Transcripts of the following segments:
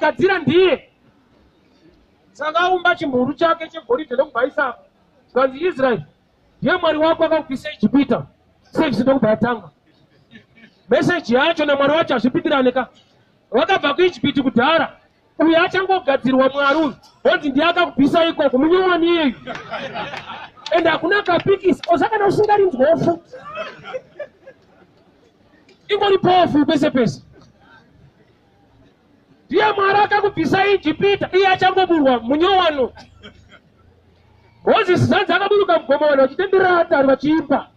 Akagadzira ndiye. Saka aumba chimhuru chake chegoridhe ndokubva aisa zvikanzi Israel ndiye Mwari wako akakubvisa Ijipita. Service ndokubva yatanga. Message yacho naMwari wacho hazvipindirane ka. Vakabva kuIjipiti kudhara. Uyu achangogadzirwa Mwari uyu. Honzi ndiye akakubvisa ikoko munyowani iyeyu. Ende hakuna kapikisi. Osa kana usingarinzwa futi. Ingori powerful pese pese. Ndiye Mwari akakubvisa Ijipita, iye achangoburwa munyowano. Mozisi zvanzi akaburuka mugomo vanhu vachitenderera atari vachiimba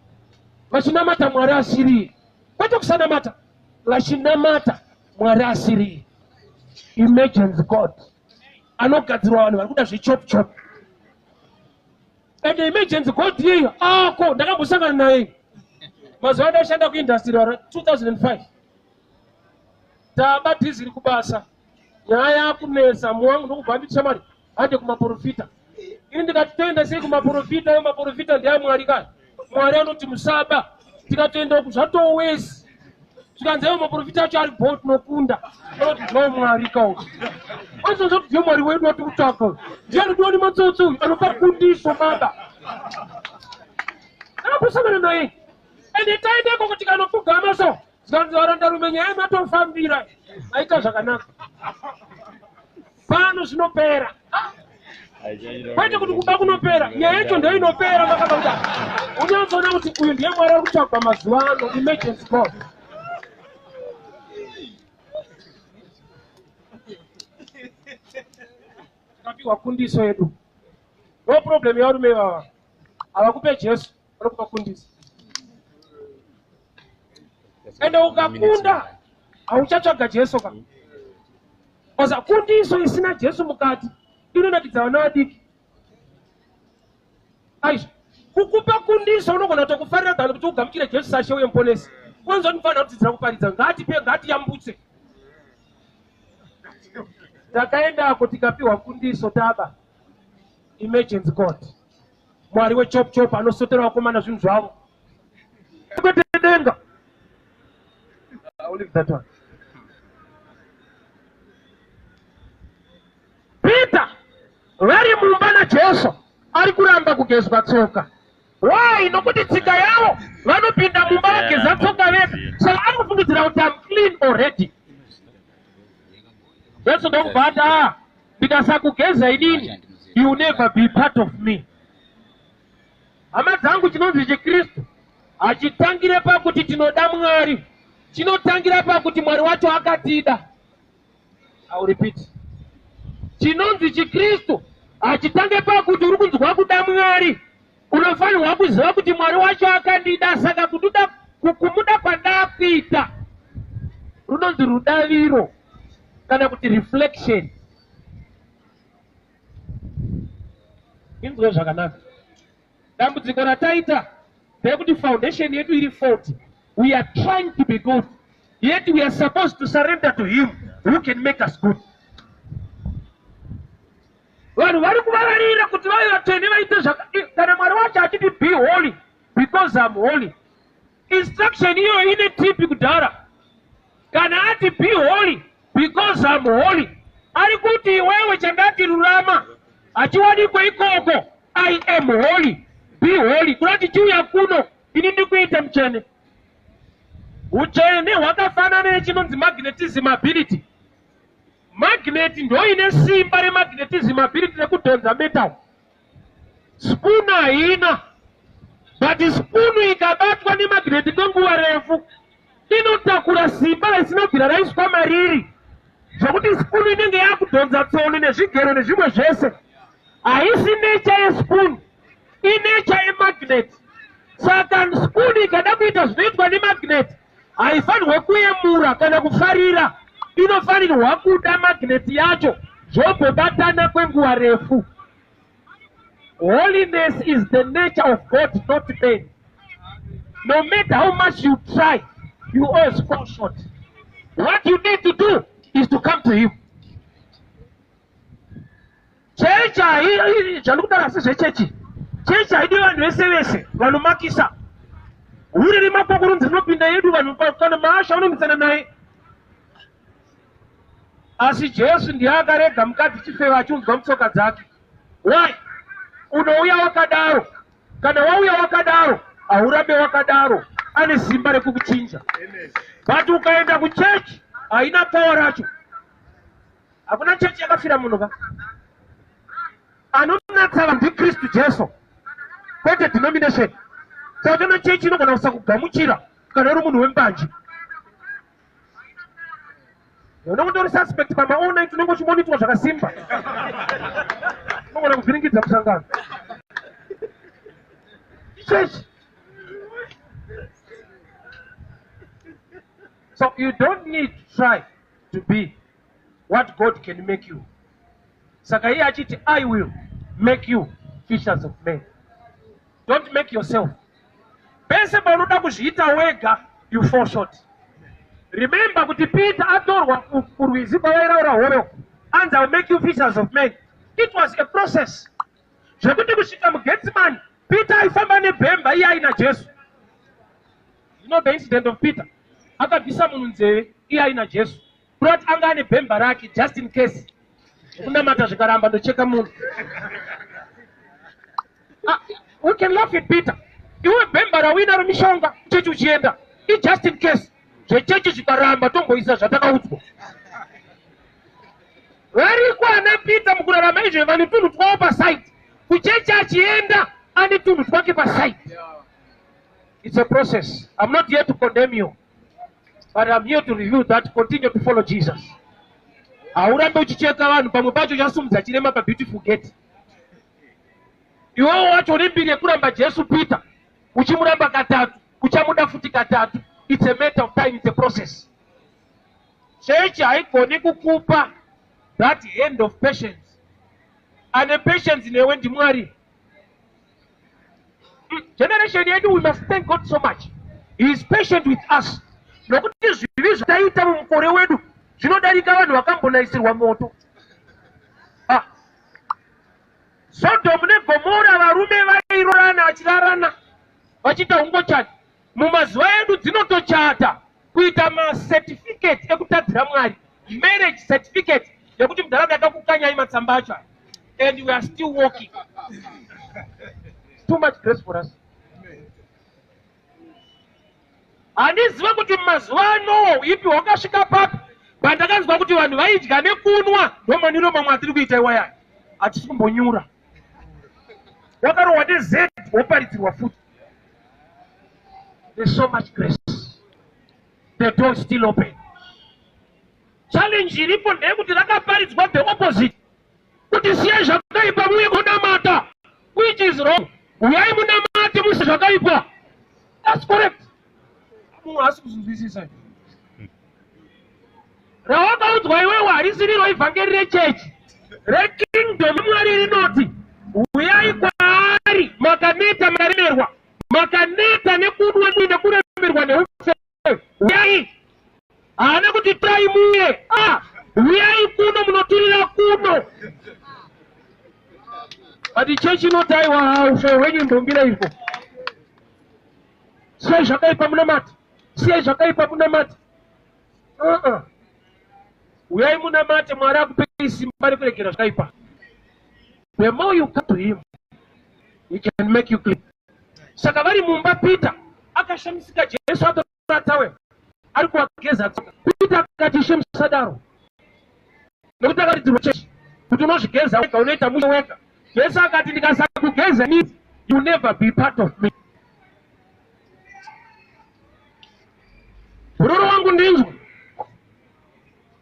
vachinamata Mwari asiri kwete kusanamata vachinamata Mwari asiri emergency God anogadzirwa vanhu vari kuda zvechop chop and emergency God iyeyo ako ndakambosangana naye mazuva andaishanda kuindustry 2005 Taba dhiziri kubasa nyaya yakunetsa muwangu ndokubva nditi shamwari hande kumaporofita ini ndikati toenda sei kumaporofita yo maporofita ndeamwari ka mwari anoti musaba tikatoenda uku zvatowesi zvikanzi ayo maporofita acho ari bho tinokunda anoti ndo mwari ka uyu anozonza kuti ndiyo mwari wedu watiri kutsvaka uyu ndiye anodiwa nematsotsi uyu anopa kundiso baba akambosangana naye ende taenda ikoko tikanopfugama so Zvanzi varandarume nyaya matofambira maita zvakanaka pano zvinopera kwete kuti kuba kunopera nyaya yacho ndo inopera makaba kuda unyatsoona kuti uyu ndiye mwari ari kutsvagwa mazuva ano emergency call takapiwa kundiso yedu no problem yevarume ivava havakupe jesu vanokupa kundiso ende ukakunda hauchatsvaga jesu ka oza kundiso isina jesu mukati inonakidza vana vadiki aizvo kukupa kundiso unogona kutokufarira than kuti ugamuchire jesu sashe uye muponesi unonzwa ndinofanira kudzidzira kuparidza ngatipe ngatiyambutse takaendako tikapiwa kundiso taba emergency court mwari wechop chop anosotera vakomana zvinhu zvavo kwete denga I'll leave that one. Peter vari mumba naJesu ari kuramba kugezwa tsoka. Why? Nokuti tsika yavo vanopinda mumba vageza tsoka vega. Saka ari kufungidzira kuti I'm clean already. Jesu ndokubva ati ah, ndikasakugeza inini you will never be part of me. Hama dzangu, chinonzi chiKristu hachitangire pakuti tinoda Mwari, chinotangira pakuti Mwari wacho akatida. I will repeat. Chinonzi chiKristu hachitange pakuti uri kunzwa kuda Mwari. Unofanirwa kuziva kuti Mwari wacho akandida, saka kududa kumuda kwandakuita runonzi rudaviro kana kuti reflection. Inzwe zvakanaka. Dambudziko rataita ndeyekuti foundation yedu iri faulty. We are trying to be good yet we are supposed to surrender to him who can make us good. Vanhu vari kuvavarira kuti vave vatsvene vaite zvaka kana Mwari wacho achiti be holy because I'm holy. Instruction iyoyo ine tipi kudhara. Kana ati be holy because I'm holy, ari kuti iwewe chandati rurama hachiwanikwe ikoko. I am holy, be holy. Kuda kuti chiuya kuno ini ndikuite mutsvene. Utsvene hwakafanana nechinonzi magnetism ability. Magnet ndoine simba remagnetism ability rekudhonza metal. Spoon haina but spoon ikabatwa nemagnet kwenguva refu inotakura simba risina kubvira raiswa mariri zvekuti spoon inenge yakudhonza tsono nezvigero nezvimwe zvese. Haisi nature yespoon, inature yemagnet. Saka spoon ikada kuita zvinoitwa nemagnet haifanirwe kuyemura kana kufarira, inofanirwa kuda magnet yacho zvombobatana kwenguva refu. Holiness is the nature of God, not man. No matter how much you try, you always fall short. What you need to do is to come to Him. Chechi zvandikudara asi zvechechi. Chechi haidi vanhu vese vese vanomakisa. Hure remakoko rinonzi rinopinda yedu vanhu kana maasha unomitsana naye. Asi Jesu ndiye akarega mukadzi chifeve achiunzwa mutsoka dzake. Why? Unouya wakadaro. Kana wauya wakadaro, haurambe wakadaro. Ane simba rekukuchinja. But ukaenda kuchechi, haina power racho. Hakuna chechi yakafira munhu ka. Anonatsa vanhu ndiKristu Jesu, kwete denomination. Saka tona chechi inogona kusakugamuchira kana uri munhu wembanje. Unenge utori suspect pama all night unenge uchimonitwa zvakasimba. Unogona kuvhiringidza musangano. Chechi. So you don't need to try to be what God can make you. Saka iye achiti I will make you fishers of men. Don't make yourself. Pese paunoda kuzviita wega you fall short. Remember kuti Peter atorwa kurwizi kwavairaura hove anzi I will make you fishers of men. It was a process. Zvekuti kusvika muGetsemane Peter aifamba nebhemba iye aina Jesu. You know the incident of Peter? Akabvisa munhu nzeve iye aina Jesu. Kurati anga ane bhemba rake just in case. Kunamata zvikaramba ndocheka munhu. Ah, we can laugh at Peter. Iwe bhemba rauinaro mishonga chechi uchienda. I just in case. Zvechechi zvikaramba tomboisa zvatakaudzwa. Variko ana Peter mukurarama izvo vane tunhu twavo paside. Kuchechi achienda ane tunhu twake paside. It's a process. I'm not here to condemn you. But I'm here to reveal that continue to follow Jesus. Haurambe uchicheka vanhu pamwe pacho uchasumudza chirema pa beautiful gate. Iwewe wacho une mbiri yekuramba Jesu Peter uchimuramba katatu, uchamuda futi katatu. It's a matter of time, it's a process. Chechi haigoni kukupa that hand of patience. Ane patience newe ndiMwari. Generation yedu we must thank God so much. He is patient with us. Nokuti zvivi zvataita mumukore wedu zvinodarika vanhu vakambonaisirwa moto. Ah. Sodom neGomora varume vairorana vachirarana vachiita ungochani. Mumazuva edu dzinotochata kuita macertificate ekutadzira Mwari, marriage certificate yekuti mudhara ndakakukanyai matsamba acho aya and we are still walking. Too much grace for us. Handizive kuti mumazuva anowo ipi wakasvika papi pandakanzwa kuti vanhu vaidya nekunwa ndomanwiro mamwe atiri kuita iwayaya hatisi kumbonyura wakarohwa nez woparidzirwa futi. There's so much grace. The door is still open. Challenge iripo ndeyekuti rakaparidzwa the opposite. Kuti siyai zvakaipa muye kunamata. Which is wrong. Uyai munamate musi zvakaipa. That's correct. Munhu haasi kuzvinzwisisa. Rawakaudzwa iwewe harisiriro ivhangeri rechechi. Rekingdom Mwari rinoti uyai kwaari makaneta makaremerwa makaneta nekudwa nekuremerwa neufe uyai haana kuti tai muye ah uyai kuno munoturira kuno but chechi inoti aiwa ufe hwenyu ndombira iko siyai zvakaipa munamati siyai zvakaipa munamati uh-uh. Uyai munamate Mwari akupei simba rekuregera zvakaipa. The more you come to him, he can make you clean. Saka vari mumba Peter akashamisika Jesu atora towel ari kuwageza tsoka. Peter akati Ishe musadaro. Nokuti akaridzirwa chechi kuti unozvigeza wega unoita mushe wega. Jesu akati ndikasakugeza ini you never be part of me. Bhururu wangu ndinzwe.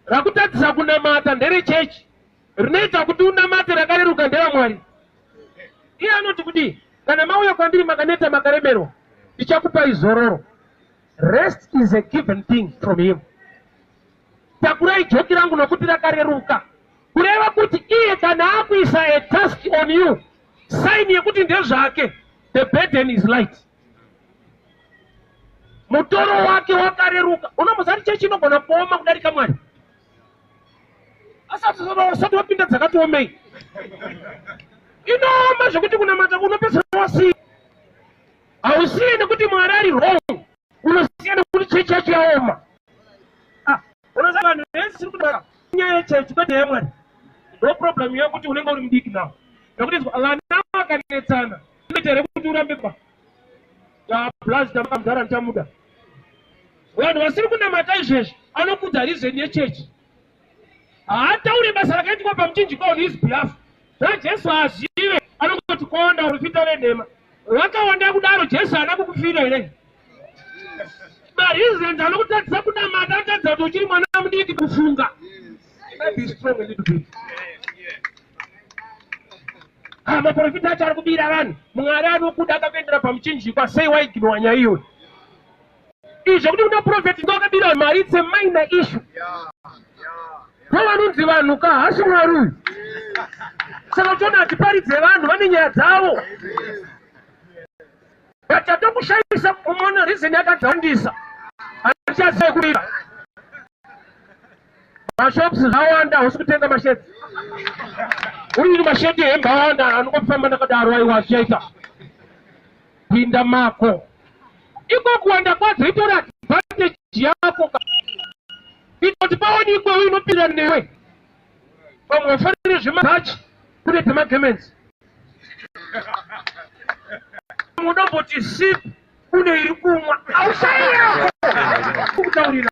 Rakutadzisa kunamata nderechechi. Rinoita kuti unamate rakareruka nderaMwari. Iye anoti kudii? Kana mauya kwandiri makaneta makaremerwa, ndichakupai zororo. Rest is a given thing from him. Takurai joki rangu nokuti rakareruka. Kureva kuti iye kana akuisa a task on you, sign yekuti ndezvake, the burden is light. Mutoro wake wakareruka. Unomboziva kuti chechi inogona kuoma kudarika Mwari? Asati wapinda dzakati omei. Inooma zvekuti kunamata unopedzisira wasiya. Hausiye nekuti Mwari ari wrong. Unosiya nekuti chechi yacho yaoma. Ah, unoziva vanhu vese tiri kudara. Nyaya yechechi kwete yamwari. Ndo problem yekuti unenge uri mudiki now. Nekuti vana vakanetsana inoita here kuti urambe ba blasta mudhara ndichamuda. Vanhu vasiri kunamata izvezvi anokudza reason yechechi. Haataure basa rakaitwa pamuchinjikwa on his behalf. ZvaJesu hazive, anongoti konda urifita venhema. Vakawanda kudaro Jesu haana kukufira here? Mareasons anokutadzisa kunamata anotadzisa kuti uchiri mwana mudiki kufunga. Be strong a little bit. Ah, maprofita acho ari kubira vanhu. Mwari anokuda akakuendera pamuchinjikwa, sei waiginwa nyaya iyoyo? Izvi zvekuti kuna prophet ndo akabira mari, it's a minor issue. Ndo vanonzi vanhu ka, hasi Mwari uyu. Saka uchiona hatiparidze vanhu vane nyaya dzavo. But chatokushayisa unoona reason yakadzandisa. Handichazive kurira. Mashops zvawanda, hausi kutenga mashedzi. Uri mashedi ehembe awanda anongofamba ndakadaro, aiwa zvichaita. Pinda mako. Iko kuwanda kwadzo itori advantage yako. Itoti paonekwe inopinda newe. Vamwe vafanire zvemabhachi kune dzemagemenzi. Unomboti sip kune iri kumwa. Haushayi yako. Kutaurira.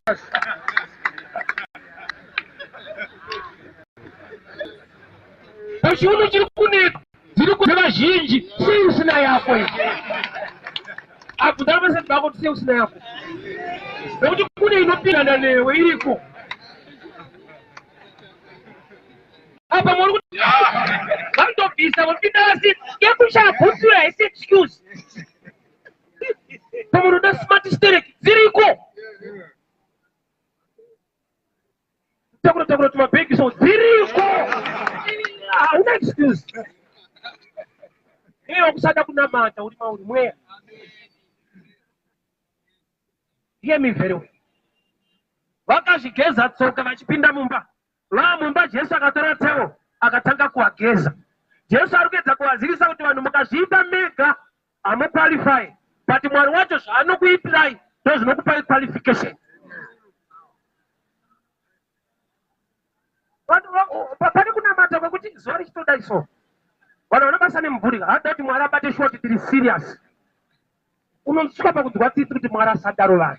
Pachiuno chiri kunetsa dziri kune vazhinji, sei usina yako iyi? Abvunza vasati vako kuti sei usina yako? Nekuti kune inopindana newe iriko. Apa muri kuti vanotobvisa vopinda vasi yekushaya bhutsu haisi excuse. Pamwe unoda smart sterek dziriko. Takura takura tumabhegi so dziriko. Hauna excuse. Iye kusada kunamata uri mauri mweya. Hear me very well. Vakazvigeza tsoka vachipinda mumba. Vamumba Jesu akatora towel akatanga kuvageza. Jesu ari kuedza kuvazivisa kuti vanhu mukazviita mega hamuqualify, but Mwari wacho zvaanokuitirai ndo zvinokupai qualification. Pane kunamata kwekuti zuva richitodai so vanhu vanobasa nemumvuri haada kuti Mwari abate shuwa kuti tiri serious. Unosvika pakunzwa tsitsi kuti Mwari asadaro vanhu.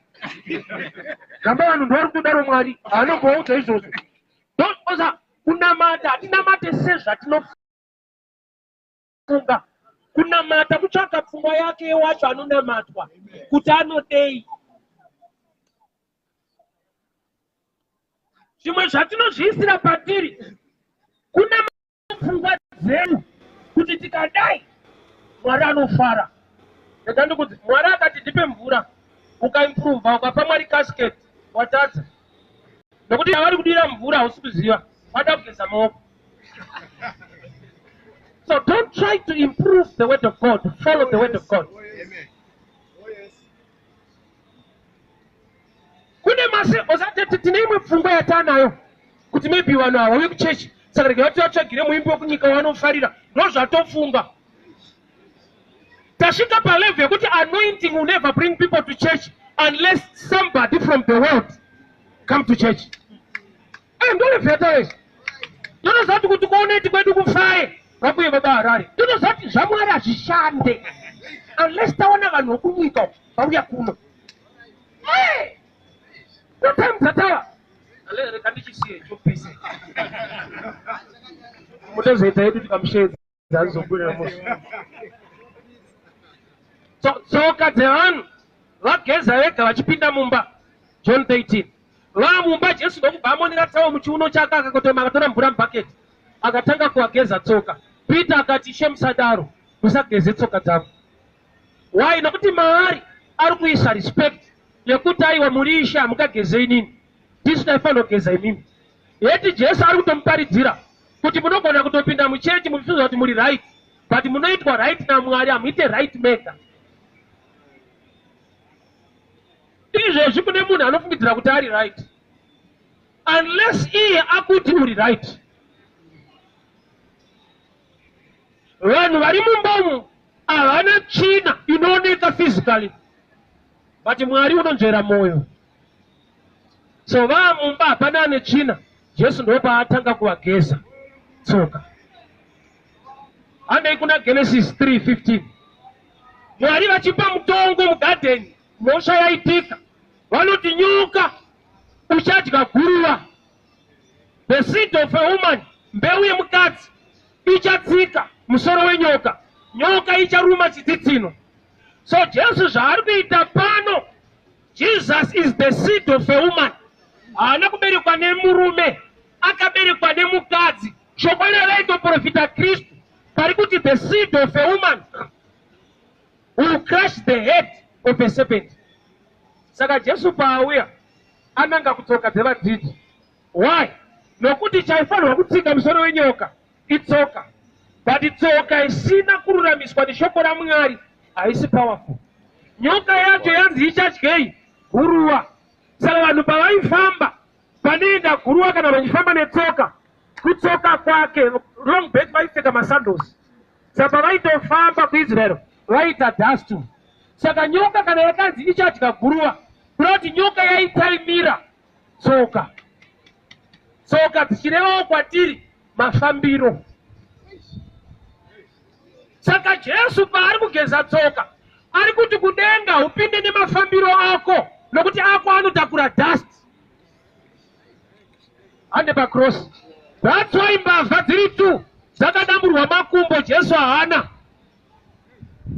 Gamba vanhu ndovari kutodaro Mwari haanongovaudza izvozvo. Ndosa kunamata hatinamate sezvatinofunga. Kunamata kutsvaka pfungwa yake wacho anonamatwa kuti anodei. Zvimwe zvatinozviisira patiri kuna pfungwa dzedu kuti tikadai Mwari anofara. Rega ndikudzi, Mwari akati ndipe mvura, ukaimprova ukapa Mwari casket, watadza. Nokuti yavari kudira mvura hausi kuziva, wada kugeza maoko. So don't try to improve the word of God, follow the word of God. Kune mase osati tine imwe pfungwa yatanayo kuti maybe vanhu havauyi kuchechi, saka rega vati vatsvagire muimbi wekunyika wanofarira. Ndozvatofunga. Tasvika palevel yekuti anointing will never bring people to church unless somebody from the world come to church. Ndo level yatavezi. Tonoziva kuti kuti kuoneti kwedu kufaye vakuye baba Harare. Tonoziva kuti zvaMwari hazvishande unless taona vanhu vokunyika vauya kuno. No time dzatava. Rega ndichisiye chopise. Mutozoita yedu tikamushedza anozobudira musi. Tsoka dzevanhu vageza vega vachipinda mumba. John 13. Vamumba Jesu ndokubva amonera towel muchiuno chake, akakotoma, akatora mvura mubhaketi akatanga kuvageza tsoka. Peter akati, Ishe, musadaro, musageze tsoka dzangu. Why? Nokuti maari ari kuisa respect yekuti aiwa, muri Ishe, hamungageze inini, tisu taifanira kugeza imimi. Yeti Jesu ari kutomuparidzira kuti munogona kutopinda muchechi muchifunga kuti muri right, but munoitwa right naMwari, hamuite right mega. Izvezvi kune munhu anofungidzira kuti ari right unless iye akuti uri right. Vanhu vari mumba umu havana tsvina inooneka physically, but Mwari unonzvera mwoyo. So vaa mumba hapana ane tsvina. Jesu ndopaatanga kuvageza tsoka. Handei kuna Genesis 3:15. Mwari vachipa mutongo mugadheni, mhosva yaitika, vanoti nyoka uchadya guruva. The seed of a woman, mbeu yemukadzi ichatsika musoro wenyoka, nyoka icharuma chitsitsino. So Jesu zvaari kuita pano, Jesus is the seed of a woman. Haana kuberekwa nemurume, akaberekwa nemukadzi. Shoko iro raitoprofita Kristu pari kuti the seed of a woman will crush the head of a serpent. Saka Jesu paauya ananga kutsoka dzevadzidzi. Why? Nokuti chaifanirwa kutsika musoro wenyoka itsoka. But tsoka isina kururamiswa neshoko raMwari haisi powerful. Nyoka yacho yanzi ichadyei? Guruva. Saka vanhu pavaifamba panoenda guruva kana vachifamba netsoka, kutsoka kwake long back vaipfeka masandos. Saka pavaitofamba kuIsrael vaiita dust. Saka nyoka kana yakanzi ichadya guruva, kureva kuti nyoka yaitaimira tsoka. Tsoka dzichirevawo kwatiri mafambiro. Saka Jesu paari kugeza tsoka ari kuti kudenga upinde nemafambiro ako, nokuti ako anotakura dust. Hande pacross. That's why mbavha dziri two dzakadamburwa makumbo, Jesu haana.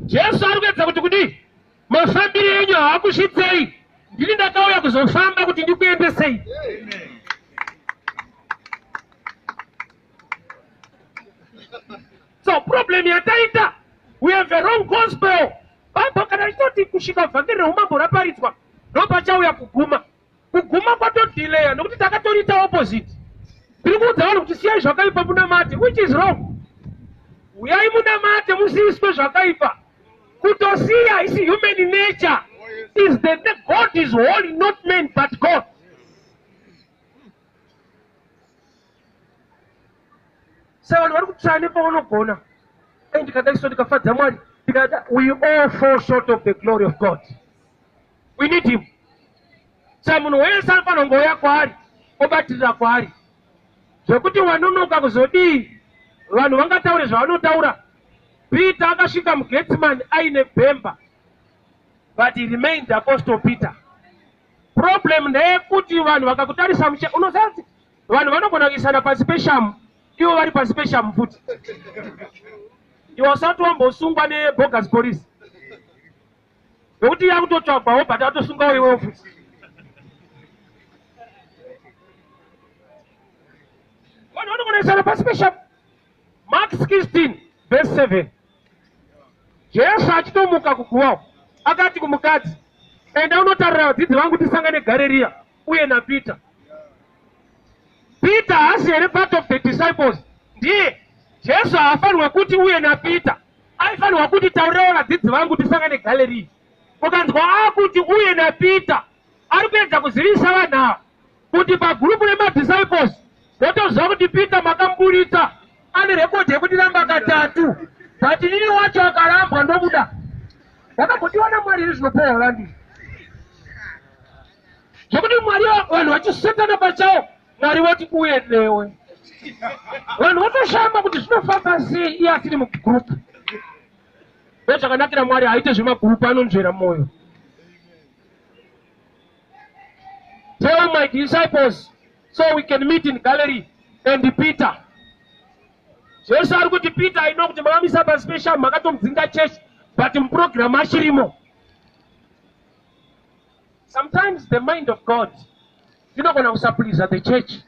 Jesu ari kuedza kuti kudii? Mafambiro enyu haakusvitsei, ndini ndakauya kuzofamba kuti ndikuendesei. So problem yataita, we have a wrong gospel. Bible kana richitoti kusvika vhangeri reumambo raparidzwa ndopachauya kuguma. Kuguma kwatodhileya nokuti takatoriita opposite. Tiri kuudza vanhu kuti siyai zvakaipa munamate, which is wrong. Uyai munamate musiyiswe zvakaipa. Kutosiya is human nature. Is the God is holy, not man but God. Saka vanhu vari kutsvaya nepavanogona. Dai ndikadaiso ndikafadza Mwari, ndikada, we all fall short of the glory of God. We need him. Saka munhu wese anofanira kungouya kwaari, obatirira kwaari. Zvekuti wanonoka kuzodii, vanhu vangataure zvavanotaura. Peter akasvika muGethsemane aine bhemba, but he remained Apostle Peter. Problem ndeyekuti vanhu vakakutarisa muche, unoziva kuti vanhu vanogona kuisana pasi peshamu, ivo vari pasi peshamu futi. Iwe usati wambosungwa nebogus police, nokuti yakutotsvagwawo, but atosungawo iwewo futi. Vanhu vanogona kuisana pasi peshamu. Mark 16 verse 7. Jesu achitomuka kuguva akati kumukadzi, enda unotarira vadzidzi vangu tisangane Garirea uye naPeter. Peter haasi here part of the disciples? Ndiye. Jesu haafanirwa kuti uye naPeter, aifanirwa kuti taurirawo vadzidzi vangu tisangane Galilee. Ukanzwa akuti uye naPeter, ari kuedza kuzivisa vanhu ava kuti pagurupu remadisciples wotoziva kuti Peter makamuburitsa ane rekodhi yekuti ramba katatu, but inini wacho akarambwa ndobuda. Ndakambodiwa naMwari iri zvinopowa Holandi, zvekuti Mwari vanhu vachisetana pachawo, Mwari voti uye newe, vanhu votoshama kuti zvinofamba sei iye asiri mugurupu. Ndozvakanakira Mwari, haite zvemagurupu, anonzvera mwoyo. Tell my disciples so we can meet in Galilee and Peter. Jesu ari kuti Peter, I know kuti makamisa pasi peshamu, makatomudzinga church, but muprogram achirimo. Sometimes the mind of God inogona kusapleasa the church,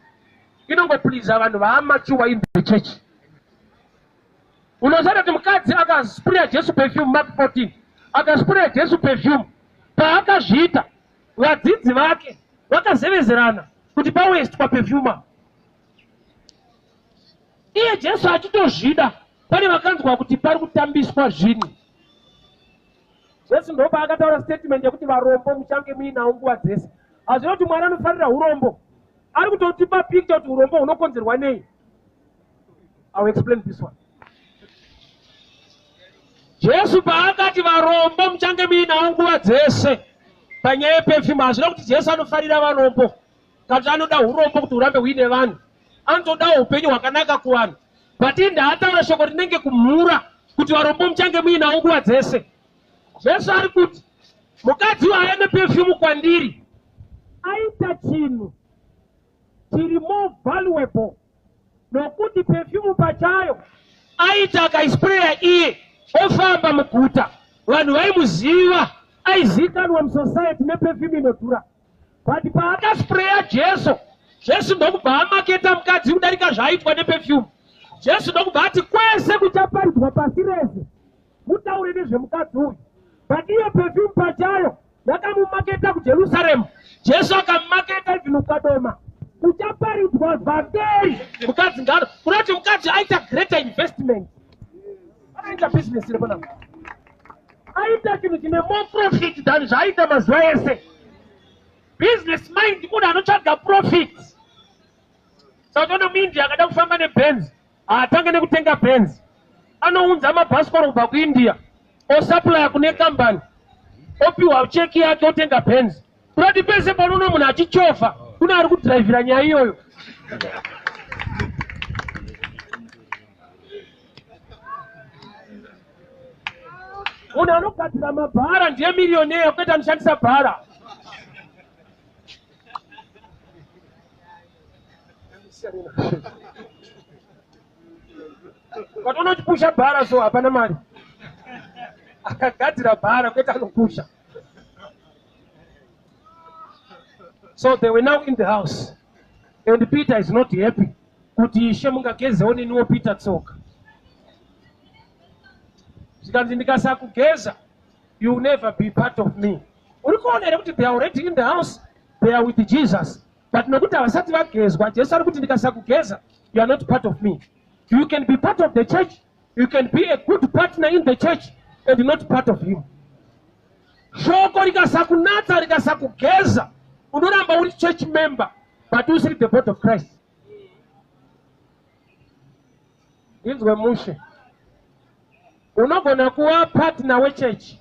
inongopleasa vanhu vaamature in the church. Unoziva kuti mukadzi akaspraya Jesu perfume, Mark 14, akaspraya Jesu perfume, paakazviita vadzidzi vake vakazevezerana kuti pawestwa perfume. Iye Jesu achitozvida, pane vakanzwa kuti pari kutambiswa zvinhu. Jesu ndopaakataura statement yekuti varombo muchange muinawo nguva dzese. Hazvina kuti Mwari anofarira urombo, ari kutotipa picture kuti urombo hunokonzerwa nei. I will explain this one. Jesu paakati varombo muchange muinawo nguva dzese panyaya yeperfume, hazvina kuti Jesu anofarira varombo. Kana anoda urombo kuti urambe huine vanhu, anotodawo upenyu hwakanaka kuvanhu. But indaataura shoko rinenge kumhura kuti varombo muchange muinawo nguva dzese. Jesu ari kuti mukadzi uyu ane perfume kwandiri, aita chinhu chiri more valuable, nokuti perfume pachayo aita akaispreya iye ofamba muguta, vanhu vaimuziva, aizikanwa musociety neperfume inodhura. But paakaspreya Jesu, Jesu ndokubva amaketa mukadzi kudarika zvaaitwa neperfume. Jesu ndokubva ati kwese kuchaparidzwa pasi rese mutaure nezvemukadzi uyu. But iyo perfume pachayo yakamumaketa kuJerusaremu, Jesu akamaketa even ukadoma kuchaparidzwa vhangeri mukadzi ngano. Kunoti mukadzi aita greater investment, akaita business repanapa, aita chinhu chine more profit than zvaaita mazuva ese. Business mind, munhu anotsvaga profit. Saka toona muIndia akada kufamba neBenz, haatange nekutenga Benz, anounza mabhasikoro kubva kuIndia, osupplya kune kambani, opiwa cheki yake, otenga Benz. Kurati pese panoona munhu achichovha, kune ari kudhiraivhira nyaya iyoyo. Munhu anogadzira mabhara ndiye millionaire, kwete anoshandisa bhara. Ukatoona uchipusha bhara, so hapana mari. Akagadzira bhara, kwete anopusha. So they were now in the house and Peter is not happy kuti, "Ishe, mungagezewo neniwo Peter tsoka?" Zvikanzi, "Ndikasakugeza, you will never be part of me." Uri kuona here kuti they are already in the house, they are with Jesus, but nokuti havasati vagezwa, Jesu ari kuti, "Ndikasakugeza, you are not part of me." You can be part of the church, you can be a good partner in the church and not part of him. Shoko rikasakunatsa, rikasakugeza, unoramba uri church member but usiri the body of Christ. Ndinzwe mushe, unogona kuva partner wechechi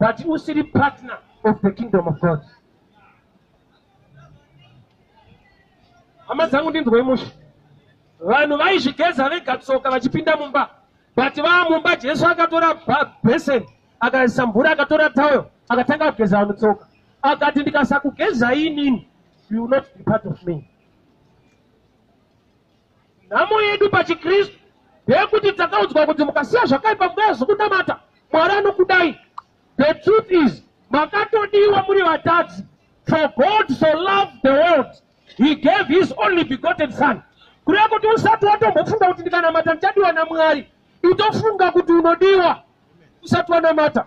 but usiri partner of the kingdom of God. Hama dzangu, ndinzwei mushe. Vanhu vaizvigeza vega tsoka vachipinda mumba, but vaa mumba, Jesu akatora bheseni, akaisa mvura, akatora towel, akatanga kugeza vanhu tsoka. Akati, "Ndikasakugezai inini, you will not be part of me." Nhamo yedu pachiKristu ndeyekuti takaudzwa kuti mukasiya zvakaipa, mukaya Mwari anokudai. The truth is, makatodiwa muri vatadzi. For God so loved the world, he gave his only begotten son. Kureva kuti usati watombofunga kuti ndikanamata ndichadiwa naMwari, itofunga kuti unodiwa usati wanamata.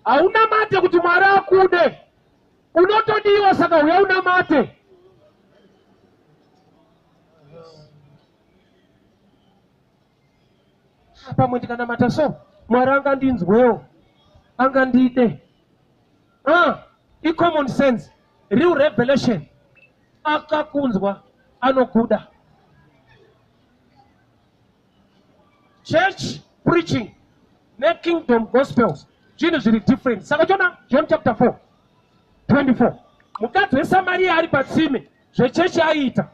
Haunamate kuti Mwari akude, unotodiwa. Saka uya unamate. Pamwe ndikanamata so Mwari angandinzwewo, angandide. Ah, icommon sense. Real revelation, akakunzwa anokuda. Church preaching nekingdom gospels zvinhu zviri different. Saka chona John chapter 4 24, mukadzi weSamariya ari patsime, zvechechi aiita.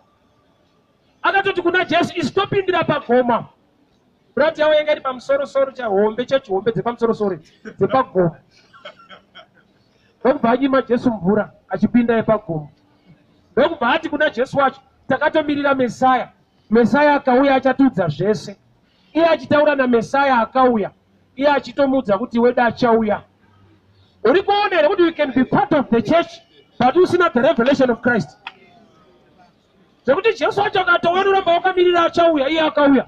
Akatoti kuna Jesu, "Isi topindira pagoma." Rati yavo yanga iri pamusorosoro, chahombe, chechihombe dzepamusorosoro dzepagoma. Ndokubva anyima Jesu mvura achipinda yepagomo. Ndokubva ati kuna Jesu wacho, "Takatomirira Mesaya. Mesaya akauya achatiudza zvese." Iye achitaura naMesaya akauya, iye achitomuudza kuti wedu achauya. Uri kuona here kuti you can be part of the church but usina the revelation of Christ? Zvekuti Jesu wacho akatouya, unoramba wakamirira achauya, iye akauya.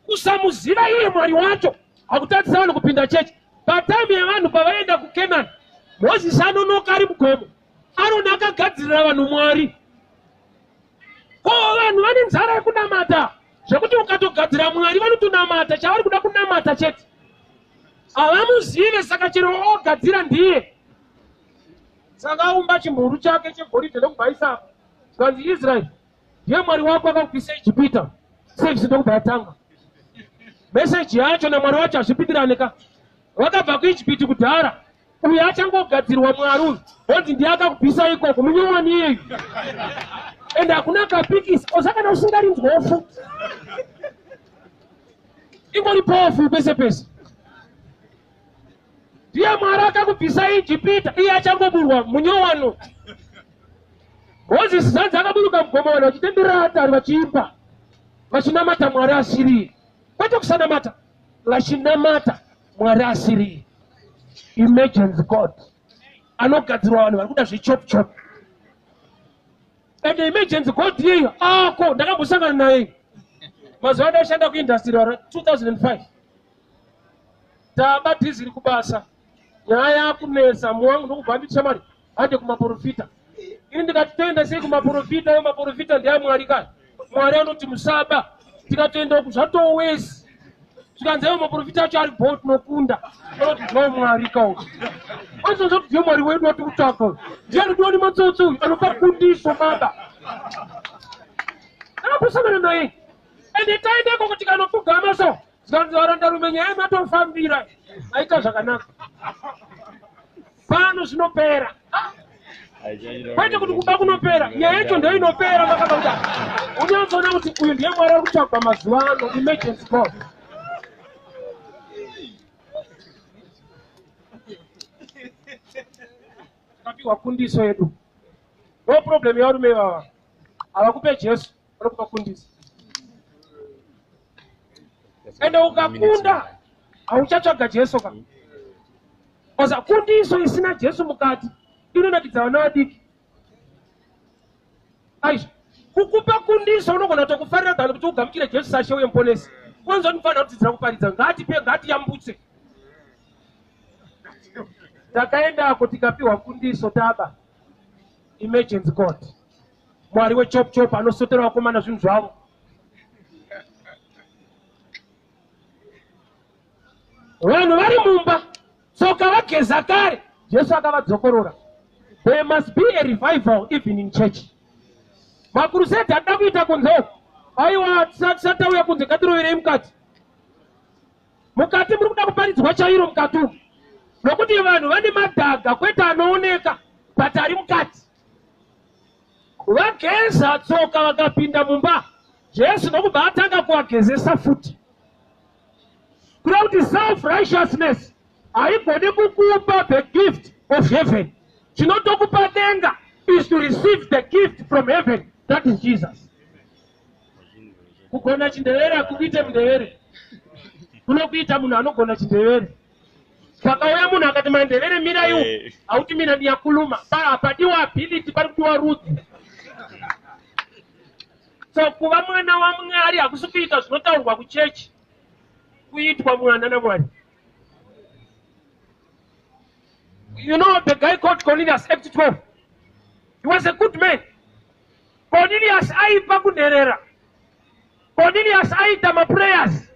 Kusamuziva iye Mwari wacho hakutadzisa vanhu kupinda chechi. Patime yevanhu pavaienda kuKenani, Mozisi anonoka ari mugomo, Aroni akagadzirira vanhu Mwari. Ko vanhu vane nzara yekunamata zvekuti ukatogadzira Mwari vanotonamata chavari kuda kunamata chete. Havamuzive, saka chero ogadzira ndiye. Saka aumba chimhuru chake chegoridhe ndokubva aisa, zvanzi, "Israeri, ndiye Mwari wako akakubvisa Ijipita." Service ndokubva yatanga. Meseji yacho naMwari wacho hazvipindirane ka. Vakabva kuIjipiti kudhara. Uyu achangogadzirwa Mwari uyu. Honzi ndiye akakubvisa ikoko munyowani iyeyu. Ende hakuna akapikisa. Oza kana usingarinzwawo futi. Ingori powerful pese pese. Ndiye Mwari akakubvisa Ijipita, iye achangoburwa munyowano. Moses zanzi akaburuka mugomo vanhu vachitenderera atari vachiimba vachinamata Mwari asiri. Kwete kusanamata, vachinamata Mwari asiri. Emergency God anogadzirwa vanhu vari kuda zvechop chop. And emergency God iyeyo ako ndakambosangana naye mazuva andaishanda kuindustry 2005 taba dhiziri kubasa nyaya yakunetsa muwangu ndokubva anditi shamwari hande kumaporofita ini ndikati toenda sei kumaporofita ayo maporofita ndeamwari kani mwari anoti musaba tikatoenda uku zvatowesi zvikanzi ayo maporofita acho ari bho tinokunda anoti ndo mwari ka uyu anzonza kuti ndiye mwari wedu watiri kutsvaka uyu ndiye anodiwa nematsotsi uyu anopa kundiso baba akambosangana naye ende taendeko kuti kanopfugama so Zvikanzi varandarume nyaya matofambira maita zvakanaka pano zvinopera kwete kuti kuba kunopera nyaya yacho ndiyo inopera makaba kuti unyatsoona kuti uyu ndiye mwari ari kutsvagwa mazuva ano emergency call takapiwa kundiso yedu no problem yevarume ivava havakupe jesu vanokupa kundiso ende ukakunda hauchatsvaga jesu ka oza kundiso isina jesu mukati inonakidza vana vadiki aizvo kukupa kundiso unogona kutokufarira than kuti ugamuchire jesu sashe uye muponesi unonzwa ndinofanira kudzidzira kuparidza ngatipe ngatiyambutse takaendako tikapiwa kundiso taba emergency god mwari wechop chop anosotera vakomana zvinhu zvavo vanhu vari mumba tsoka vageza kare jesu akavadzokorora there must be a revival even in church makurusedi anoda kuita kunze uku aiwa tisati tauya kunze ngatiroverei mukati mukati muri kuda kuparidzwa chairo mukati umu nokuti vanhu vane madhaga kwete anooneka but ari mukati Vageza tsoka vakapinda mumba, Jesu ndokubva atanga kuvagezesa futi. Kureva kuti self righteousness haigoni kukupa the gift of heaven. Chinotokupa denga is to receive the gift from heaven, that is Jesus. Kugona chindevere hakukuite mundevere, kunokuita munhu anogona chindevere. Pakauya munhu akati mandevere mirai uku, eh. hauti mina ndiyakuluma. Padiwa ability, pari kudiwa rudzi. So kuva mwana waMwari hakusi kuita zvinotaurwa kuchechi, kuitwa mwana naMwari. You know the guy called Cornelius, Act 12. He was a good man. Cornelius aipa kunherera. Cornelius aiita maprayers.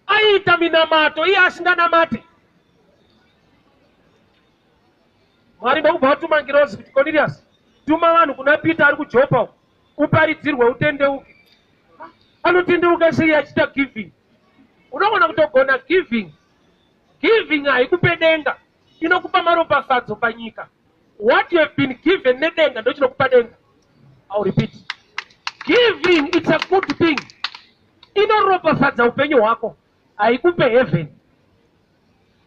Aiita minamato iye asinganamate. Mwari ndokubva vatuma ngirozi kuti Cornelius, tuma vanhu kuna Peter ari kuJopa uko, uparidzirwe utendeuke. Anotendeuka sei achiita giving? Unogona kutogona giving. Giving haikupe denga, inokupa maropafadzo panyika. What you have been given nedenga ndochinokupa denga. I'll repeat. Giving it's a good thing. Inoropafadza upenyu hwako, haikupe heaven.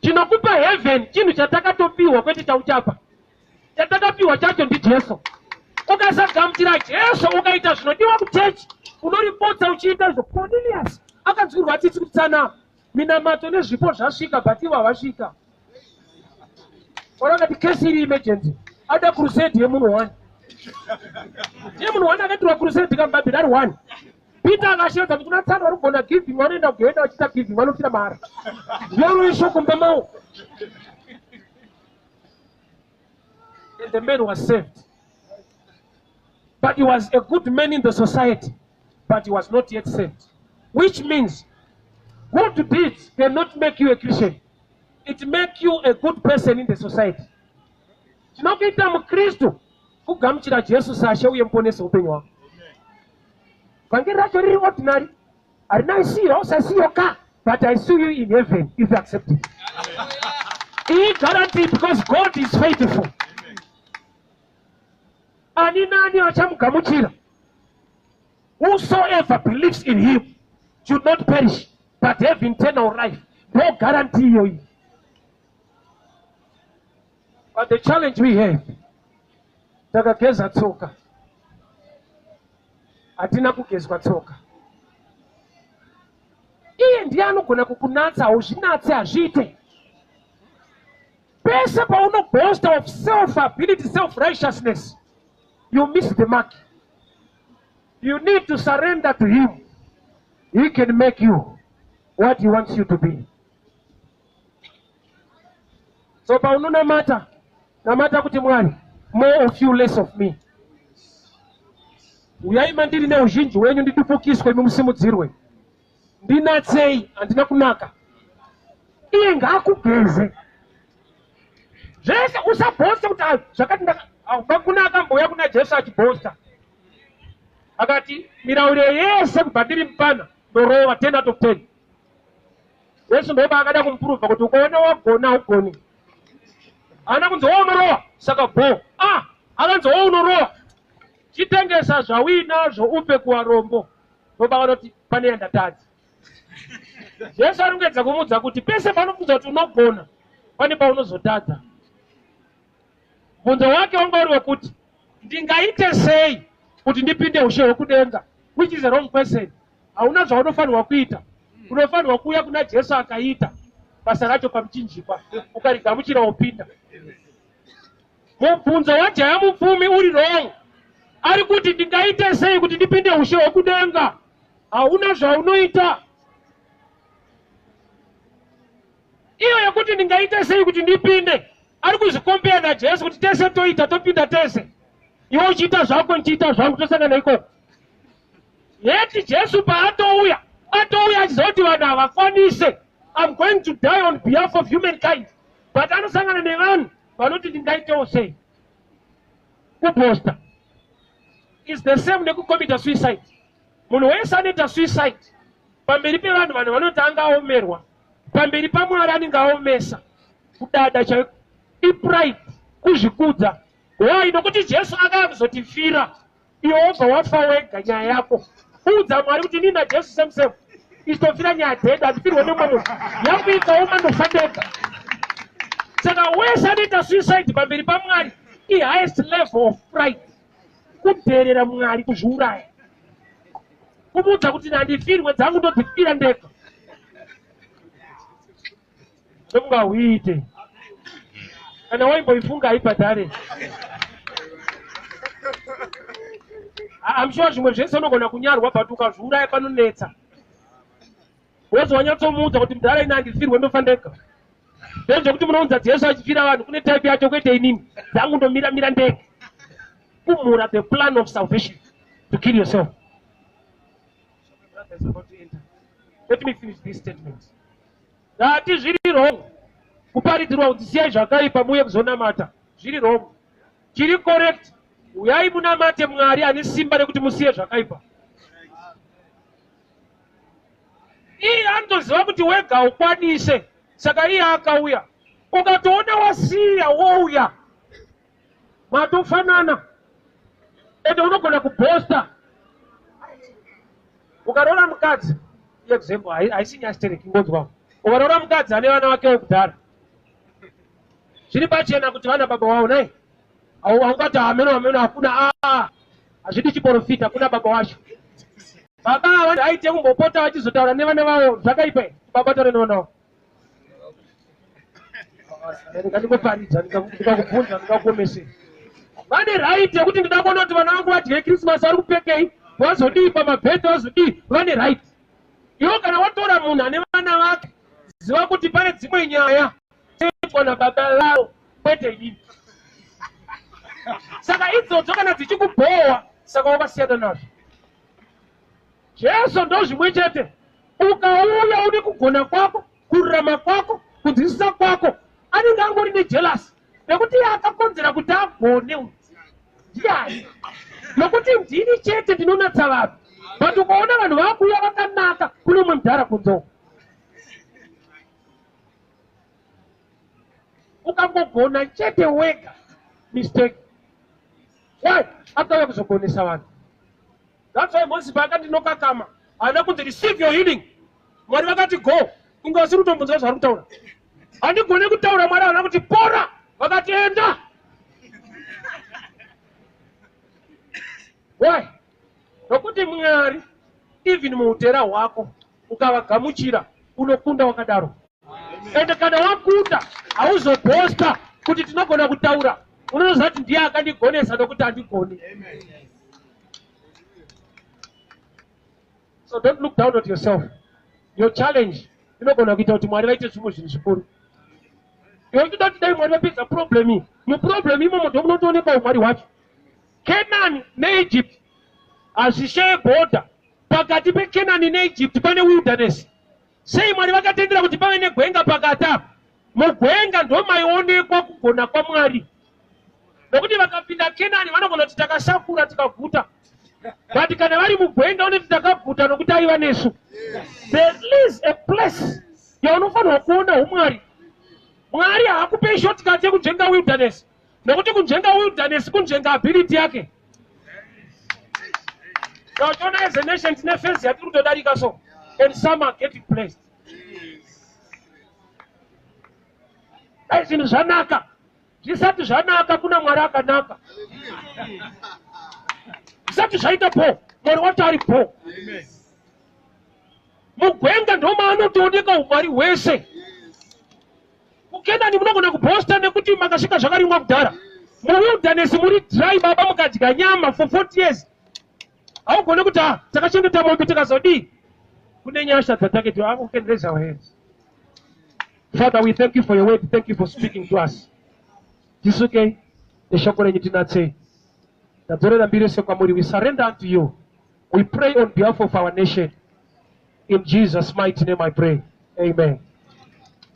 Chinokupa heaven chinhu chatakatopiwa kwete chauchapa. Chatakapiwa chacho ndiJesu. Ukasagamuchira Jesu ukaita zvinodiwa kuchechi, unoripotsa uchiita izvo. Cornelius akanzwirwa tsitsi kuti tsana minamato nezvipo zvasvika but ivo havasvika. Vakati kesi iri emergency, ada crusade yemunhu one. Ndiye munhu one akaitirwa crusade kamubabhiri ari one. Peter akashevedza kuti kuna tsano vari kugona giving vanoenda kugehena vachiita giving vanofira mahara. Ndiyaro ishoko mumba mavo. And the man was saved. But he was a good man in the society, but he was not yet saved. Which means good deeds cannot make you a Christian. It make you a good person in the society. Chinokuita muKristu kugamuchira Jesu saShe uye muponesi upenyu hwako. Vhangeri racho riri ordinary, harina I see your house, I see your car, but I see you in heaven if you accept it. Iyi guarantee because God is faithful. Ani nani achamugamuchira, whosoever believes in him should not perish but have eternal life. Ndo guarantee iyoyi. But the challenge we have, takageza tsoka, hatina kugezwa tsoka. Iye ndiye anogona kukunatsa. Hauzvinatse, hazviite. Pese paunoboasta of self ability, self righteousness, you miss the mark. You need to surrender to him. He can make you what he wants you to be. So paunonamata, namata kuti, "Mwari, more of you, less of me. Uyai mandiri neuzhinji hwenyu, ndidupukiswe, imi musimudzirwe. Ndinatsei, handina kunaka." Iye ngaakugeze zvese. Usabhosta kuti, "Ah, zvakati ndaka." Kuna akambouya kuna Jesu achibhosta, akati, "Mirauro yese kubva ndiri mupana ndorova 10 out of 10." Jesu ndoba akada kumupuruvha kuti ukaona wagona, haugoni. Haana kunzi wo unorova saka bo ah, akanzi wo unorova, chitengesa zvauinazvo upe kuvarombo. Ndoba vanoti pane yandatadza. Jesu ari kuedza kumuudza kuti pese panobvunza kuti unogona, pane paunozotadza. Mubvunzo wake wanga uri wekuti, "Ndingaite sei kuti ndipinde ushe hwekudenga?" Which is a wrong question. Hauna zvaunofanirwa kuita. Unofanirwa kuuya kuna Jesu akaita basa racho pamuchinjikwa, ukarigamuchira, wopinda. Mubvunzo wajaya mupfumi uri wrong. Ari kuti, "Ndingaite sei kuti ndipinde ushe hwekudenga?" Hauna zvaunoita. Iyo yekuti ndingaite sei kuti ndipinde, ari kuzvikombeya naJesu kuti tese toita, topinda tese, iwe uchiita zvako, ndichiita zvangu, tosangana ikoko. Yeti Jesu paatouya, atouya achiziva kuti vanhu havakwanise. "I'm going to die on behalf of humankind." But anosangana nevanhu vanoti, "Ndingaitewo sei?" Kuboasta is the same nekucommita suicide. Munhu wese anoita suicide, pamberi pevanhu, vanhu vanoti anga aomerwa. Pamberi paMwari anenge aomesa. Kudada chaiko, ipride, kuzvikudza. Why? Nokuti Jesu akaya kuzotifira, iwe wobva wafa wega. Nyaya yako kuudza Mwari kuti inini naJesu same same, isitofira nyaya dzedu, handifirwe nemumwe munhu. Yangu ikaoma, ndofa ndega. Saka wese anoita suicide pamberi paMwari ihighest level of pride, kudherera Mwari, kuzviuraya, kumuudza kuti handifirwe, dzangu ndodzifira ndega. Ndomungahuite kana waimboifunga, haibhadhare. I'm sure zvimwe zvese unogona kunyarwa, but ukazviuraya panonetsa. Wozi wanyatsomuudza kuti, "Mudhara, ine handifirwe, ndofa ndega." Ndezvekuti munounza Jesu achifira vanhu, kune type yacho, kwete inini. Dzangu ndomiramira ndega. Kumhura the plan of salvation to kill yourself. Brother is about to enter. Let me finish this statement. Ndati zviri wrong kuparidzirwa kuti siyai zvakaipa muuye kuzonamata. Zviri wrong. Chiri correct, uyai munamate Mwari ane simba rekuti musiye zvakaipa. Iye anotoziva kuti wega ukwanise, saka iye akauya. Ukatoona wasiya wouya, matofanana. Ende unogona kubhosta ukaroora mukadzi. Example, haisi nyastereki ngonzwa. Ukaroora mukadzi ane vana vake vekudhara, zviri pachena kuti vana baba wavo nai. Haungati hameno hameno, hakuna. A, hazvidi chiprofita. Kuna baba wacho. Baba ava aite kumbopota vachizotaura nevana vavo. Zvakaipa here? Baba taura nevana vavo? Ndingoparidza, ndikakubvunza, ndikakuomesera. Vane right yekuti, "Ndida kuona kuti vana vangu vadye Christmas, vari kupfekei, vazodii pamabhedhi, vazodii." Vane right. Iwo kana watora munhu ane vana vake, ziva kuti pane dzimwe nyaya dzinoitwa nababa vavo, kwete inini. Saka idzodzo kana dzichikubhowa, saka wakasiyana nazvo. Jesu ndo zvimwe chete. Ukauya une kugona kwako, kururama kwako, kunzwisisa kwako, anenge angori nejealous nekuti iye akakonzera kuti agone uyu ndiani? Nokuti ndini chete ndinonatsa vanhu. But ukaona vanhu vakuuya vakanaka, kune umwe mudhara kunzou. Ukangogona chete wega, mistake. Why? Akauya kuzogonesa vanhu. That's why Moses paakati ndinokakama, haana kunzi receive your healing. Mwari vakati go, kunge vasiri kutombonzwa zvavari kutaura. Handigone kutaura, Mwari havana kuti pora, vakati enda. Why? Nokuti Mwari even muutera hwako ukavagamuchira unokunda wakadaro. Ende kana wakunda hauzobosta kuti tinogona kutaura, unozoziva kuti ndiye akandigonesa nokuti handigoni. So don't look down at yourself. Your challenge inogona kuita kuti Mwari vaite zvimwe zvinhu zvikuru. Iwe uchida kuti dai Mwari vapedza problem iyi, muproblem imomo ndomunotoonekwa umwari hwacho. Kenani neEgypt hazvisheye border. Pakati peKenani neEgypt pane wilderness. Sei Mwari vakatendera kuti pave negwenga pakati apa? Mugwenga ndomaionekwa kugona kwaMwari. Nokuti vakapinda Kenani vanogona kuti takasakura tikaguta. But kana vari mugwenga vanoti takaguta nokuti aiva nesu. There is a place yaunofanirwa kuona umwari. Mwari haakupei shortcut yekunzvenga wilderness. Nokuti kunzvenga wilderness kunzvenga ability yake. Uchiona as a nation tine phase yatiri kutodarika so and some are getting blessed. Dai zvinhu zvanaka, zvisati zvanaka kuna Mwari akanaka. Zvisati zvaita po, Mwari wacho ari po. Mugwenga ndomaanotooneka umwari hwese. KuKenani munogona kubhosta nekuti makasvika zvakarimwa kudhara. Muwilderness muri dry baba, mukadya nyama for 40 years. Haugone kuti ah, takachengeta mombe tikazodii. Kune nyasha dzataketi. We can raise our hands. Father, we thank you for your word. Thank you for speaking to us. Tisukei neshoko renyu tinatsei. Tadzorera mbiri yose kwamuri. We surrender unto you. We pray on behalf of our nation. In Jesus' mighty name I pray. Amen.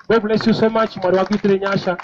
God bless you so much. Mwari wakuitire nyasha.